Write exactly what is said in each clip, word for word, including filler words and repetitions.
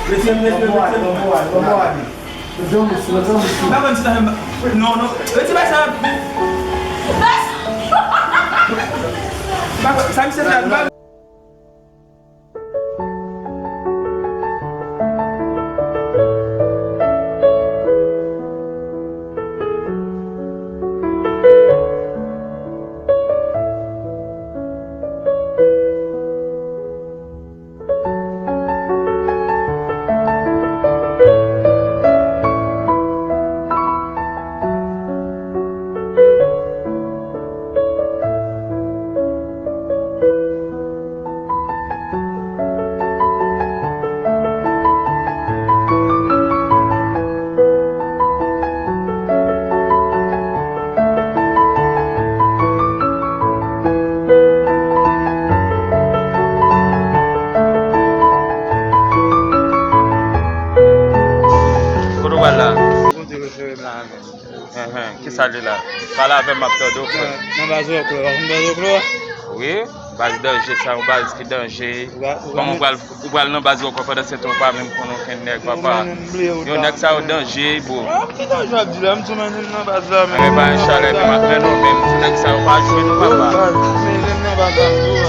Mesye, mesye, mesye. Mwen pa konn si nan fè m. Non, non. Rete bay sa. Sa misye fè a, m pa Kote w pral la? Kote prefere m la, men. Enhen, kisa li la? Pale avè m, m ap tande w, frè. Nan, nan baz Wòklò, w ap vin baz Wòklò? Wi, baz danje sa, yon baz ki danje. Ou pa, ou pa Kòman ou pral, ou pral nan baz Wòklò pandan se tan ou pa menm konn okenn nèg, papa? Yon nèg sa yo danje, bro. Ah, ki danje w ap di la? M tou mennen l nan baz la, men. Bagay pa yon chalè, men m ap mennen w, men m di nèg sa yo pa jwe non, papa. Baz, m mennen l nan baz la, m di w.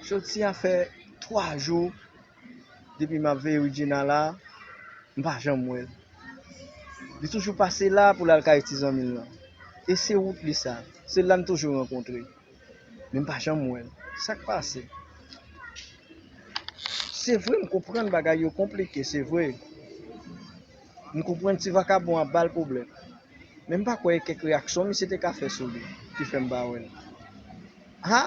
Jodi a fè twa jou depi m ap veye Regina la, m pa janm wè l. Li toujou pase la pou l al kay ti zanmi l lan. E se wout li sa. Se la n toujou rankontre. Men m pa janm wè l. Sa k pase? Se vre, m konprann bagay yo konplike, se vre. M konprann ti vakabon ap ba l pwoblèm. Men m pa kwè e kèk reyaksyon misye te ka fè sou li ki fè m pa wè l. Ha!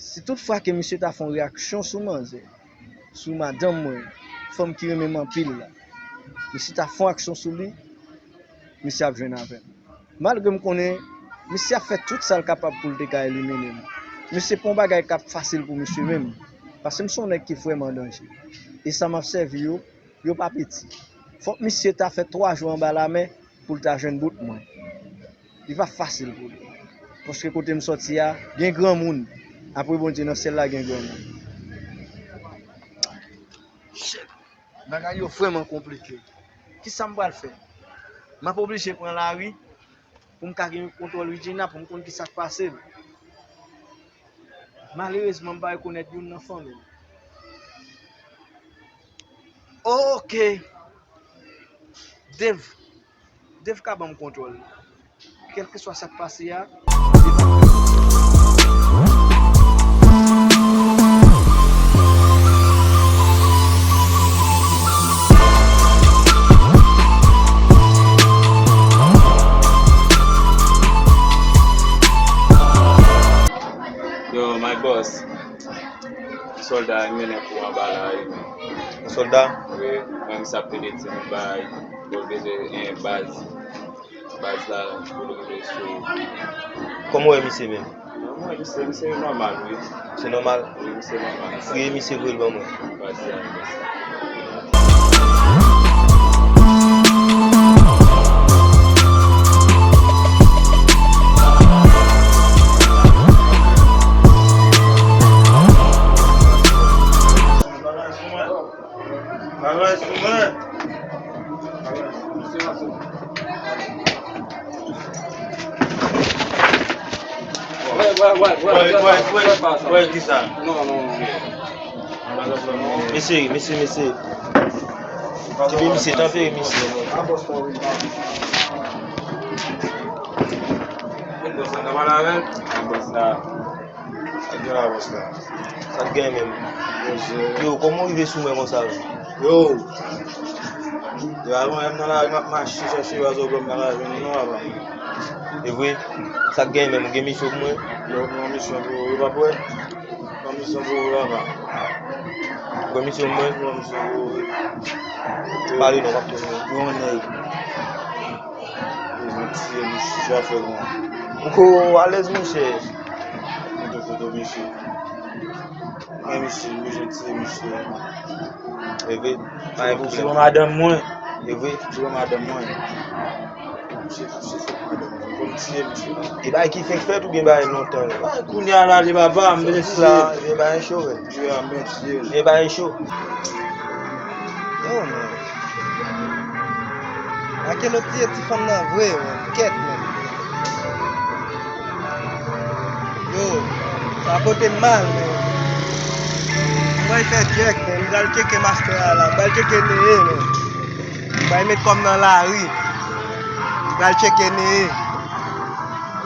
Si tout fwa ke misye ta fè yon reyaksyon sou manzè, sou madanm mwen, fanm ki renmen m anpil la, misye ta fè yon aksyon sou li, misye ap jwenn avè m. Malgre m konnen misye ap fè tout sa l kapab pou l te ka elimine m. Men se pa yon bagay k ap fasil pou misye menm. Paske m se yon nèg ki vrèman danje. E sa m ap sèvi yo, yo pa piti. Fòk misye ta fè twa jou anba lamè pou l ta jwenn bout mwen. Li pa fasil pou li. Paske kote m sòti a, gen granmoun. Apre Bondye, nan syèl la gen granmoun. Shit. Bagay yo vrèman konplike. Kisa m pral fè? M ap oblije pran lari pou m ka gen kontwòl Regina, pou m konn kisa k pase l. Malerezman, m pa rekonèt youn nan fanmi l. Oke. Dave, Dave ka ban m kontwòl. Kèlkeswa sa k pase a, Dave ap Yo, my boss. Sòlda a mennen kou anba la, wi, men. Yon sòlda? Wi, mwen, misye ap plede di m bay, pou l bezwen, eh, baz. Baz la, pou l rive sou. Kòman w wè misye menm? Mwen, misye, misye nòmal, wi. Misye nòmal? Wi, misye nòmal. Kriye misye, voye l ban mwen. Baz la, baz la. Bagay sou mwen. Wè, wè, wè, wè, wè, wè, wè, wè, kisa? Non, non, non. Mesye, mesye, mesye. Kenbe misye, tanpri, mesye. Bòs la, n ap pale avè l. Bòs la. Sa k gen la, bòs la? Sa k gen menm? Yo, kòman w rive sou mwen konsa, menm? Yo! Yo, avan, m nan lari, m ap mache chache razo blan, m pa ka jwenn li non, papa. E vre? Sa k gen menm? Ou gen misyon pou mwen? Yo, m gen misyon pou ou, papa. M gen misyon pou ou, papa. Ou gen misyon pou mwen? M gen misyon pou ou, wi. Pale non, m ap tann ou. Yon nèg. Yo, m tiye misye, sa fè bon. Ou ko alèz, monchè. Mwen te foto misye. Mwen misye, m bezwen tiye misye. E vre? Se pou, se pou madanm mwen. E vre? Se pou madanm mwen. Se, se pou madanm mwen. Fò m tiye misye. E bagay ki fenk fèt oubyen bagay lontan yo? Bagay kounye a la, li papa, m vle tiye. E bagay cho, wi. Wi, m vle tiye. E bagay cho. Yo, men. Makelo tiye ti fanm nan vre, men. Kèt, men. Yo, sa pote m mal, men. Mwen fè djèk, men. M pral tcheke mastè a la. M pral tcheke Neye, men. M pral met kò m nan lari. M pral tcheke Neye.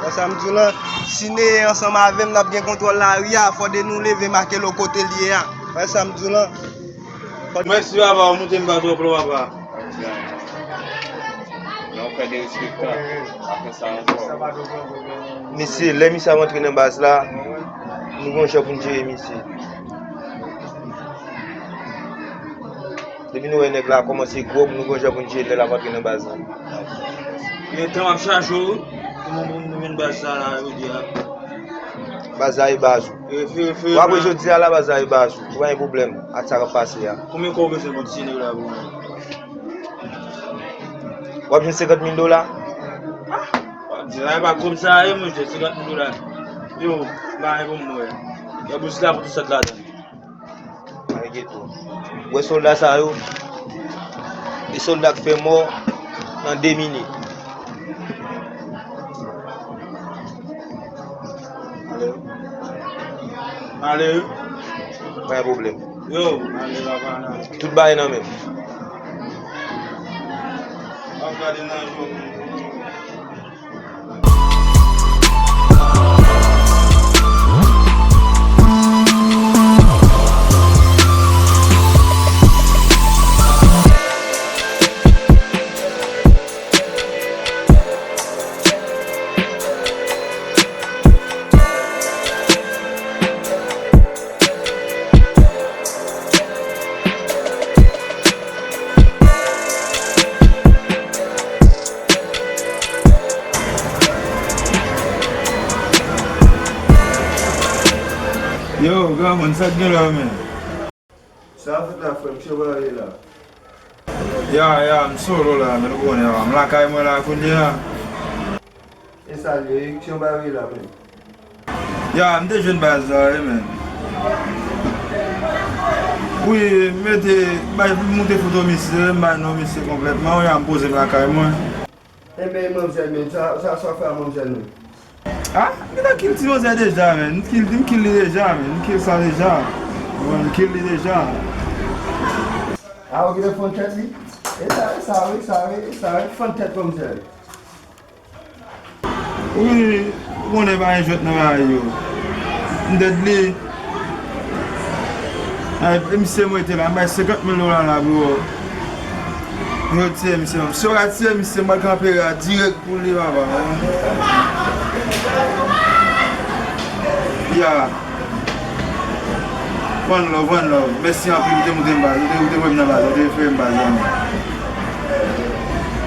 Wè sa m di w lan? Si Neye ansanm avè m, n ap gen kontwòl lari a. Fò de nou leve Makelo kote l ye a. Wè sa m di w lan? Mèsi, papa, ou moute m pa twòp lò, papa. Lè w fè derespektan, pa fè sa ankò. Mesye, lè misye ap antre nan baz la, nou gon jan pou n jere misye. Depi nou wè nèg la kòmanse gwòg, nou gon jan pou n jere l lè l ap antre nan baz la. Gen tan m ap chache w, kòman pou nou jwenn baz sa la, jodi a? Baz la e baz ou. Refere, refere. W ap wè jodi a la, baz la e baz ou. Ou pa gen pwoblèm ak sa k ap pase a. Konbyen kòb ou bezwen pou ti nèg la pou mwen? W ap jwenn senkant mil dola? Ah, w ap di la, e pa kòb sa ye, monchè, senkant mil dola. Yo, m pa gen pou m wè. Yo, bous la pou tout sòt ladan. Malgre tou. Ou wè sòlda sa yo? E sòlda k fè mò nan de minit. Ale. Ale. Pa gen pwoblèm. Yo, ale papa la. Tout bagay nan men m. W ap gade nan je w. Yo, granmoun, sa k gen la, men? Sa fèt la, frè m, se barye la. Ya, ya, m solo la, men ou konnen, m lakay mwen la kounye a. E sa l ye, ki jan bagay la menm? Ya, m te jwenn baz la wi, men. Wi, m mete, bay, m moute foto misye, m bay non misye konplètman, wi, a m poze m lakay mwen. Enben, manmzèl, men, sa, sa, sa w fè a manmzèl, men? Ah, m gentan kill ti manzè deja, men. M kill, m kill li deja, men. M kill sa deja. Wi, m kill li deja. Ah, ou gentan fann tèt li? E sa, e sa, wi, e sa, wi, e sa, wi. Fann tèt manmzèl. Wi, ou konnen pa gen jwèt nan bagay yo. M dead li. Ay, e misye m rete la, m bay senkant mil dola la, bro. Mwen tiye misye. Si yo ka tiye misye, mwen kanpe la dirèk pou li, papa. Ya. One love, one love. Mèsi anpil, ou te moute m baz, ou te, ou te voye m nan baz, ou te refere m baz la, man.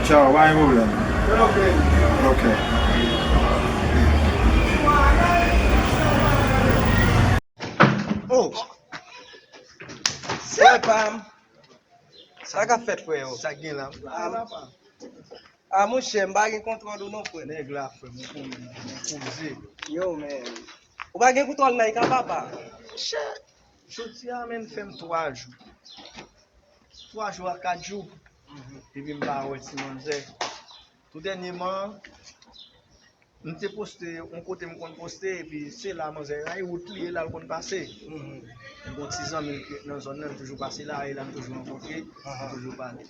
Tchaw, pa gen pwoblèm. Ok. Oh! Frè pa m. Sa k ap fèt, frè yo? Sa k gen la? Ah, monchè, m pa gen kontwòl ou non, frè. Nèg la, frè m, ou konnen, m koze. Yo, men. Ou pa gen kontwòl Nike a, papa? Monchè, jodi a, men, fè m twa jou. Twa jou a kat jou. Epi m pa wè ti manzè. Tou dènyèman, m te poste yon kote m konn poste, epi se la manzè a, e wout li ye la l konn pase. M gon ti zanmi l ki ret nan zòn nan, m toujou pase la, e la m toujou rankontre, m toujou pale.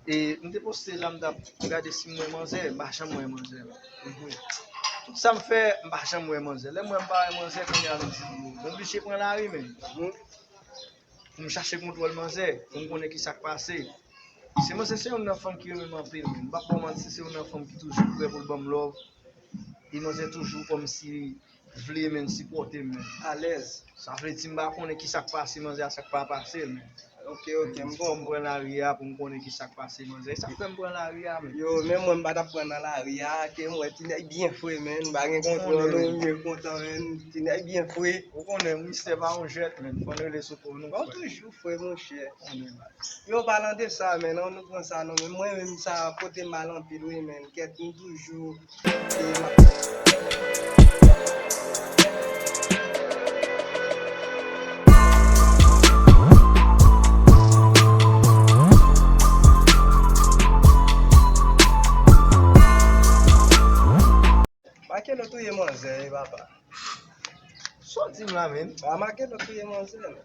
E m te poste la, m t ap gade si m wè manzè, m pa janm wè manzè. Tout sa m fè, m pa janm wè manzè. Lè m wè m pa wè manzè, kounye a m di, m oblije pran lari, men. pou m chache kontwòl manzè, pou m konnen ki sa k pase. Se manzè se youn nan fanm ki renmen m anpil, men m p ap ba w manti, se youn nan fanm ki toujou prè pou l ban m love. E manzè toujou kòmsi vle, men, sipòte m, men. Alèz. Sa vle di m pa konnen ki sa k pase manzè a, sa k pa pase, men. Ok, ok, m konprann. Fò m pran lari a pou m konnen ki sa k pase manzè. Sa k fè m pran lari a, men. Yo, menm mwen m pa t ap pran nan lari a, ke m wè ti nèg byen fre, men. M pa gen kontwòl, ou byen kontan, men. Ti nèg byen fre. Ou konnen, mistè pa yon jwèt, men. Fò n rele sou po nou, frè. Bon, toujou fre, monchè. Ou konnen. Yo, palan de sa, men, non, nou pran sa, non, men mwen menm sa pote m mal anpil, wi, men. Kèt, m toujou Makelo touye manzè, e papa. Sa w di m la, menm? A, Makelo touye manzè, menm.